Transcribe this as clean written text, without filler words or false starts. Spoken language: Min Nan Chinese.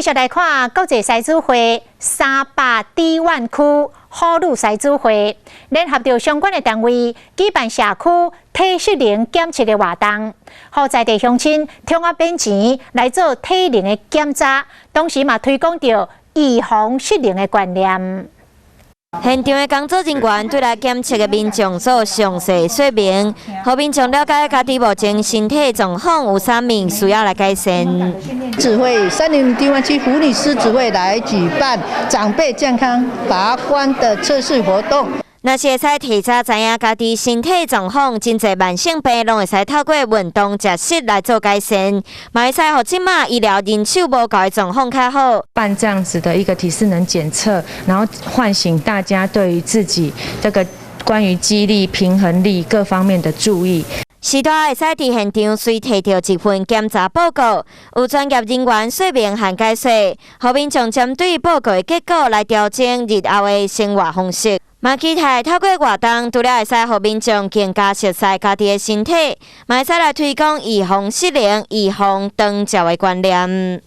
繼續來看國際獅子會三巴底灣區婦女獅子會聯合著相關的單位舉辦社區體適能檢測的活動，予在地鄉親繳仔免錢來做體能的檢查，同時嘛推廣著預防失能的觀念。現場的工作人員對來檢測的民眾做詳細說明，予民眾了解家己目前身體狀況有啥物需要來改善。子會杉林低灣區婦女獅子會來舉辦長輩健康把關的測試活動。若是會使提早知影家己身體狀況，真濟慢性病攏會使透過運動、食食來做改善，嘛會使予這馬醫療人手無夠的狀況較好。辦這樣子的一個體適能檢測，然後喚醒大家對於自己這個關於肌力、平衡力各方面的注意。序大會使佇現場隨提著一份檢查報告，有專業人員說明和解說，予民眾針對報告的結果來調整日後的生活方式。嘛期待透過活動，除了會使予民眾更加熟悉家己的身體，嘛會使來推廣預防失能、預防長照的觀念。